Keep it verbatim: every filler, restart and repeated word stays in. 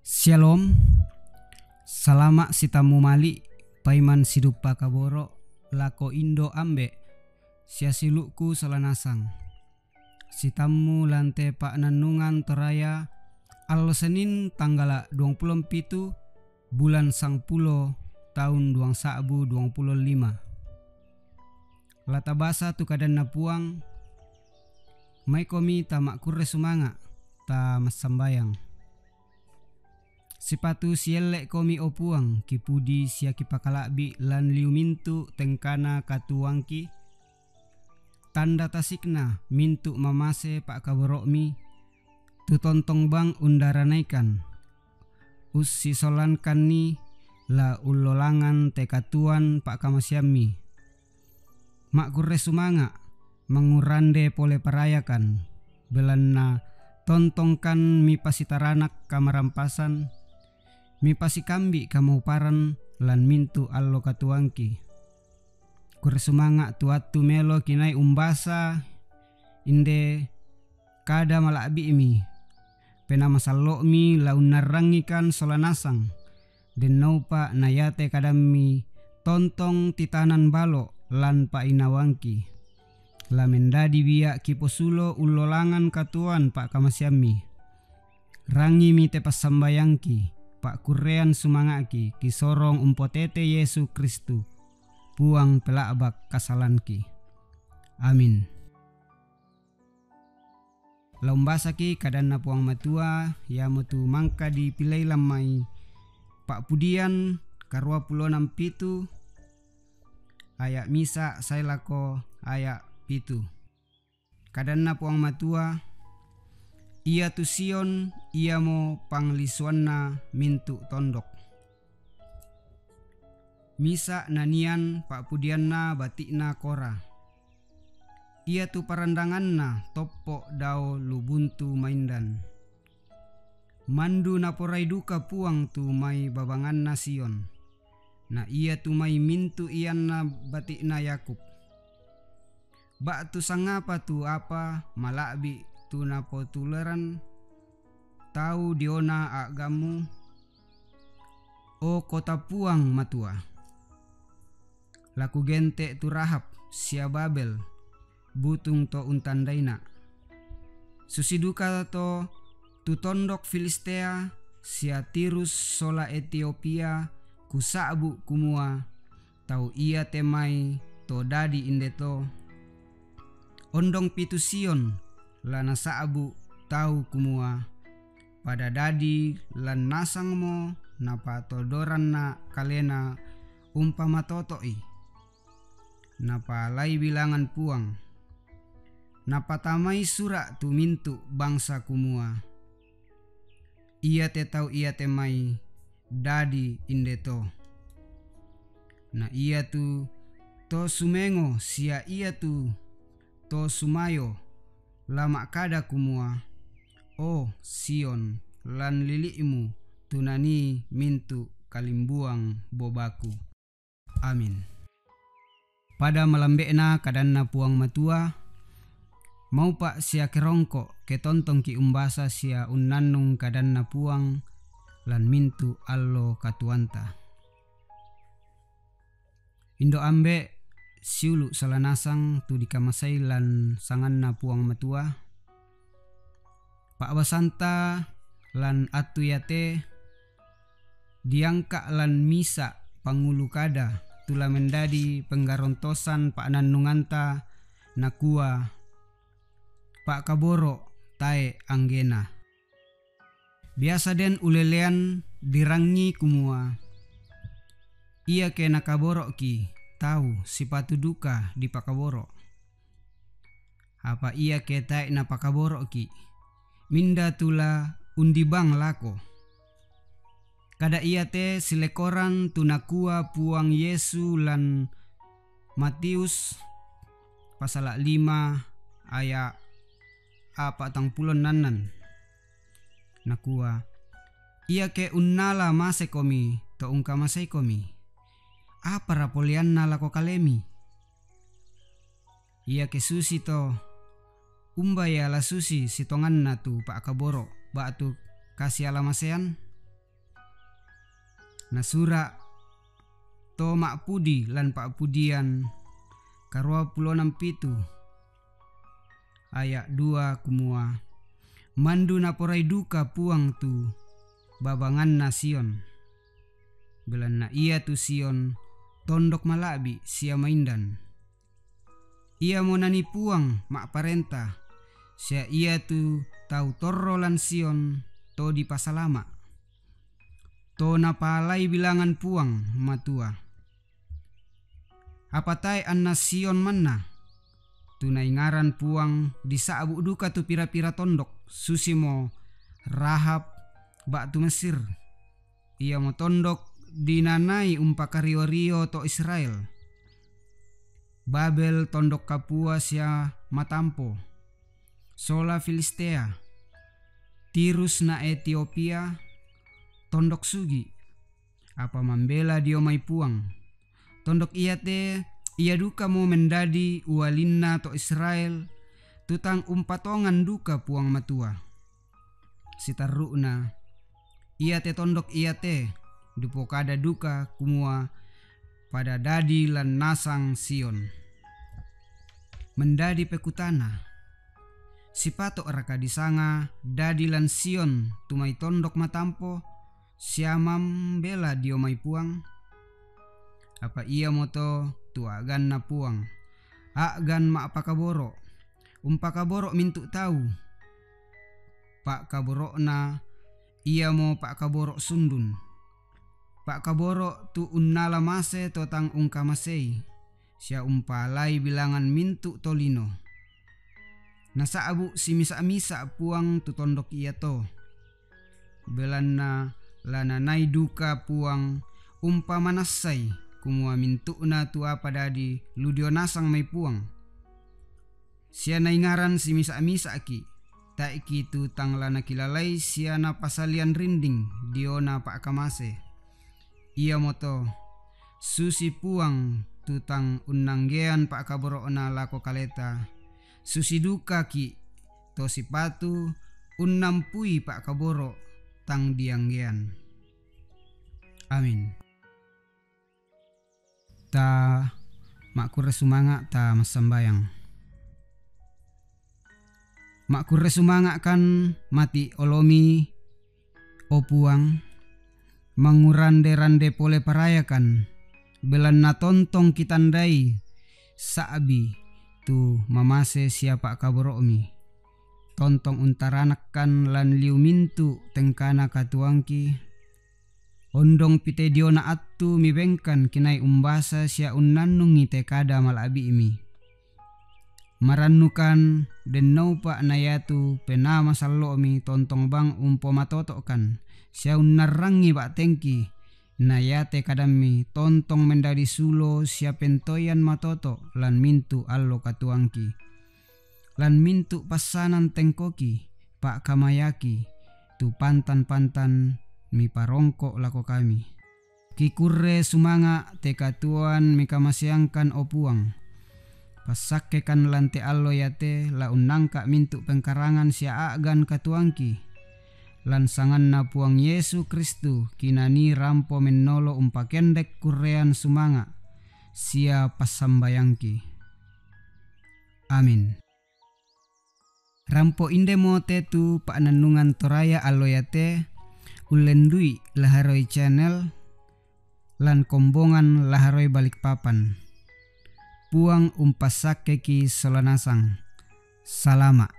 Syalom. Salama' sitammu mali', paiman siduppa kaboro' lako indo' ambe' sia siulu'ku sola nasang. Sitammu lan te pa'nannungan Toraya, allo Senin tanggala' duangpulo pitu bulan sangpulo taun duang sa'bu duangpulo lima. La tabasa tu kadanNa Puang, maikomi tama'kurre sumanga', tamassambayang. Sipatu sielle'komi, o Puang, kipudi sia kipakala'bi' lan liu mintu' tengkana katuoangki, tanda tasikna mintu' mamase pa'kaboro'mi, tu tontong bang undaranaikan, ussisolankanni la ullolangan te katuoan pa'kamaseammi. Ma'kurre sumanga', mangurande pole parayakan, belanna tontongkan mipasitaranak kamarampasan, mipasikambi' kamauparan lan mintu' allo katuoangki. Kurre sumanga' tu attu melo kinai umbasa inde kada mala'bi'mi. Penaa Masallo'mi la unnarrangikan sola nasang, dennoupa na iate kadammi tontong titanan balo' lan pa'inaoangki. La mendadi bia' kiposulo ullolangan katuoan pa'kamaseammi. Rangimi te passambayangki, pa'kurrean sumanga'ki, kisorong umpotete Yesu Kristus, Puang pela'bak kasalanki. Amin. La umbasaki kadanNa Puang Matua, iamotu mangka dipilei lan mai Pa'pudian karuapulona pitu, aya' misa' sae lako aya' pitu. KadanNa Puang Matua, iatu Sion iamo panglisuanna mintu' tondok. Misa' nanian pa'pudianna bati'na Kora. Iatu parandanganna toppo' dao lu buntu maindan. Mandu naporai duka Puang tu mai babanganna Sion, na iatu mai mintu' ianna bati'na Yakub. Ba'tu sangapa tu apa mala'bi' tu napotuleran tau diona a'gammu, o kota Puang Matua? La kugente' tu Rahab sia Babel, butung to untandaina'. Susi duka to tu tondok Filistea sia Tirus sola Etiopia kusa'bu' kumua, tau iate mai to dadi indeto. Ondong pitu Sion la nasa'bu' tau kumua, pada dadi lan nasangmo napatodoranna kalena umpamatoto'i. Napalai bilangan Puang. Napatamai sura' tu mintu' bangsa kumua, iate tau iate mai dadi indeto. Na iatu to sumengo sia iatu to sumayo la ma'kada kumua, o Sion, lan lili'mu tu nanii mintu' kalimbuang bobaku. Amin. Pada malambe'na kadanNa Puang Matua, maupa' sia kerongko' ke tontongki' umbasa sia unnannung kadanNa Puang lan mintu' allo katuoanta. Indo' ambe' siulu' sola nasang tu dikamasei lan sanganNa Puang Matua, pa'basanta lan attu iate diangka' lan misa' pangulu kada tu la mendadi penggarontosan pa'nannunganta, nakua, pa'kaboro' tae' anggena. Biasa den ulelean dirangi kumua, iake nakaboro'ki tau sipatu duka dipakaboro'. Apa iake tae' napakaboro'ki, minda tu la undibang lako. Kada iate silekoran tu nakua Puang Yesu lan Matius pasala' lima aya' apatangpulo annan. Nakua, iake unnala masekomi to ungkamaseikomi, apara poleanna lako kalemi? Iake susi to, umba ia la susi sitonganna tu pa'kaboro' ba'tu kasialamasean? Nasura' to Ma'pudi lan Pa'pudian karuappulo enam pitu, aya' dua, kumua, mandu naporai duka Puang tu babanganna Sion, belanna iatu Sion tondok mala'bi' sia maindan. Iamo nanii Puang ma'parenta, sia iatu tau torro lan Sion to dipasalama', to napaalai bilangan Puang Matua. Apa tae' anna Sion manna, tu naingaran Puang, disa'bu' duka tu pira-pira tondok, susimo Rahab ba'tu Mesir, iamo tondok dinanai umpakario-rio to Israel. Babel tondok kapua sia matampo, sola Filistea, Tirus na Etiopia, tondok sugi', apa mambela dio mai Puang. Tondok iate ia dukamo mendadi ualinna to Israel, tu tang umpatongan duka Puang Matua. Sitarru'na, iate tondok iate dupokada duka, kumua, pada dadi lan nasang Sion. Mendadi pekutana, sipato'raka disanga dadi lan Sion tu mai tondok matampo sia mambela dio mai Puang? Apa iamoto tu a'ganna Puang, a'gan ma'pakaboro', umpakaboro' mintu' tau. Pa'kaboro'na iamo pa'kaboro' sundun, pa'kaboro' tu unnala mase to tang ungkamasei, sia umpaalai bilangan mintu' tolino. Nasa'bu' simisa'-misa' Puang tu tondok iato, belanna la nanai duka Puang umpamanassai, kumua mintu'na tu apa dadi lu dio nasang mai Puang. Sia naingaran simisa'-misa'ki', tae'ki tu tang la nakilalai sia napasalian rinding diona pa'kamase. Iamoto, susi Puang tu tang unnanggean pa'kaboro'na lako kaleta, susi dukaki' to sipatu unnampui pa'kaboro' tang dianggean. Amin. Ta ma'kurre sumanga', ta massambayang. Ma'kurre sumanga' kan mati' olomi, o Puang, mangurande-rande pole parayakan, belanna tontong kitandai sa'bi tu mamase sia pa'kaboro'mi. Tontong untaranakkan lan liu mintu' tengkana katuangki, ondongpi te diona attu mibengkan kinai umbasa sia unnannungi te kada mala'bi'mi. Marannukan dennoupa' na iatu penaa masallo'mi tontong bang umpomatoto'kan sia unnarrangi ba'tengki, na iate kadammi tontong mendadi sulo sia pentoian matoto' lan mintu' allo katuangki, lan mintu' passanan tengkoki, pa'kamayaki, tu pantan-pantan miparongko' lako kami. Kikurre sumanga' te katuoan mikamaseangkan, o Puang. Passakkekan lan te allo iate la unnangka' mintu' pengkarangan sia a'gan katuangki. Lan sanganna Puang Yesu Kristu, kinanii rampo mennolo umpakendek kurrean sumanga' sia passambayangki. Amin. Rampo indemo te tu pa'nannungan Toraya allo iate, ullendui Laharoi Channel lan kombongan Laharoi Balikpapan. Puang umpassakkeki sola nasang. Salama'.